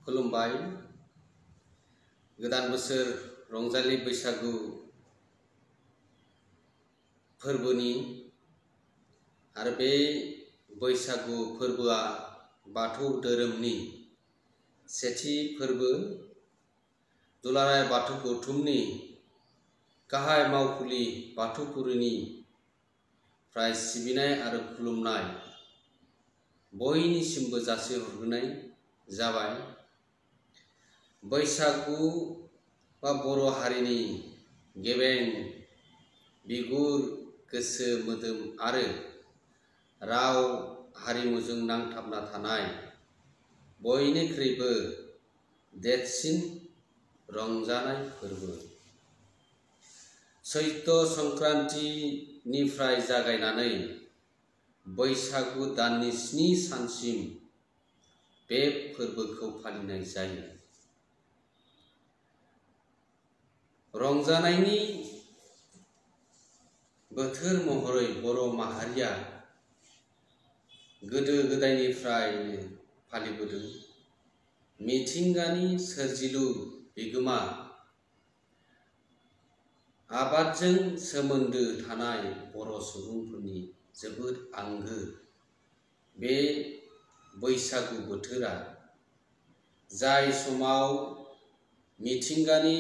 खुलुमबाय। गोदान बोसोर रंजालि बैसागु फोरबोनि आरो बे बैसागु फोरबोआ बाथौ धोरोमनि सेथि फोरबो। दुलाराय बाथौ गौथुमनि गाहाय मावखुलि बाथौफुरिनि फ्राय सिबिनाय आरो खुलुमनाय बयनिसिमबो जासिहरग्रोनाय जाबाय। बैसागु बा बर' हारिनि गेबें बिगुर गोसो मोदोम आरो राव हारिमुजों नांथाबना थानाय बयनिख्रुइबो देरसिन रंजानाय फोरबो। चैत्र संक्रान्तिनिफ्राय जागायनानै बैसागु दाननि 7 सानसिम बे फोरबोखौ फालिनाय जायो। रंजानायनि बोथोर महरै बर' माहारिया गोदो गोदायनिफ्रायनो फालिबोदों। मिथिंगानि सोरजिलु बिगोमा आबादजों सोमोन्दो थानाय बर' सुबुंफोरनि जोबोद आंगो बे बैसागु बोथोरा, जाय समाव मिथिंगानि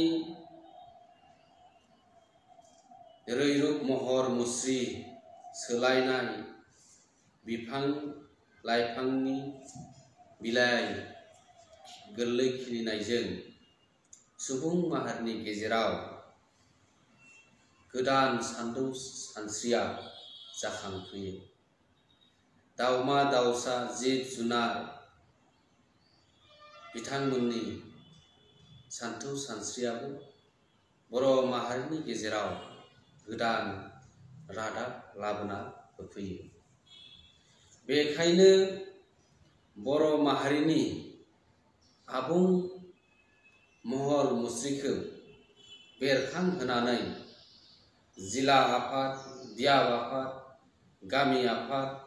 रैरुब महर मुस्रि सोलायनाय, बिफां लाइफांनि बिलाइ गोरलै खिलिनायजों सुबुं माहारिनि गेजेराव गोदान सानदौ सानस्रिया जाखांफैयो। दाउमा दाउसा जिब जुनार बिथांमोननि सानथौ सानस्रियाबो बर' माहारिनि गेजेराव गोदान रादाब लाबोना होफैयो। बेखायनो बर' माहारिनि आबुं महर मुस्रिखौ बेरखांहोनानै जिला आफाद, बियाब आफाद, गामि आफाद,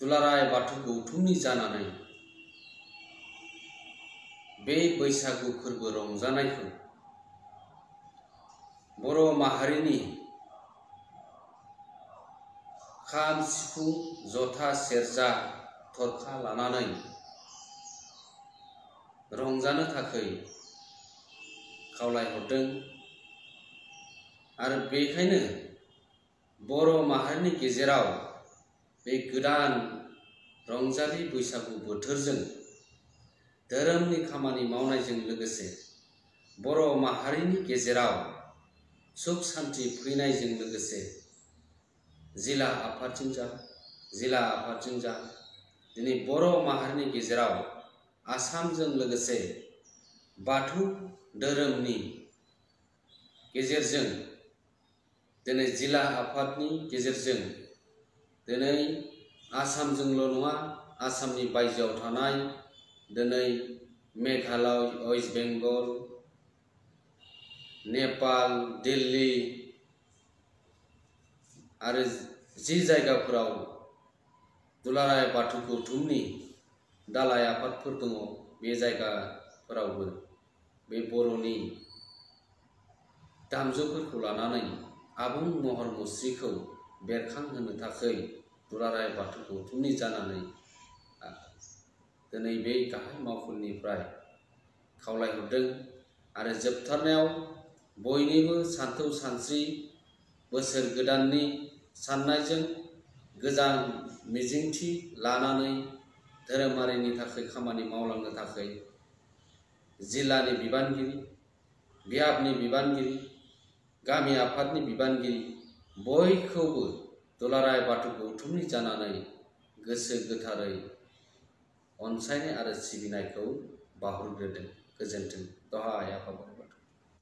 दुलाराय बाथौ गौथुमनि जानानै बे बैसागु फोरबो रंजानायखौ बर' माहारिनि खाम सिफुं जथा सेरजा थरखा लानानै रंजानो थाखाय खावलायहरदों। आरो बेखायनो बर' माहारिनि गेजेराव बे गोदान रंजालि बैसागु बोथोरजों धोरोमनि खामानि मावनायजों लोगोसे बर' माहारिनि गेजेराव सुख सान्ति फैनायजों लोगोसे जिला आफादजों जा दिनै बर' माहारिनि गेजेराव आसामजों लोगोसे बाथौ धोरोमनि गेजेरजों दिनै जिला आफादनि गेजेरजों दिनै आसामजोंल' नङा, आसामनि बायजोआव थानाय दिनै मेघालय, वेस्ट बेंगल, नेपाल, दिल्ली आरो जि जायगाफोराव दुलाराय बाथौ गौथुमनि दालाय आफादफोर दङ, बे जायगाफोरावबो बे बर'नि दामजुफोरखौ लानानै आबुं महर मुस्रिखौ बेरखांहोनो थाखाय दुलाराय बाथौ गौथुमनि जानानै दिनै बे गाहाय मावखुलिनिफ्राय खावलायहरदों। आरो जोबथारनायाव बयनिबो सानथौ सानस्रि बोसोर गोदाननि साननायजों गोजान मिजिंथि लानानै धोरोमारिनि थाखाय खामानि मावलांनो थाखाय जिल्लानि बिबानगिरि, बियाबनि बिबानगिरि, गामि आफादनि बिबानगिरि बयखौबो दुलाराय बाथौ गौथुमनि जानानै गोसो गोथारै अनसायनाय आरो सिबिनायखौ बावहरग्रोदों। गोजोन्थों। दहाय आफा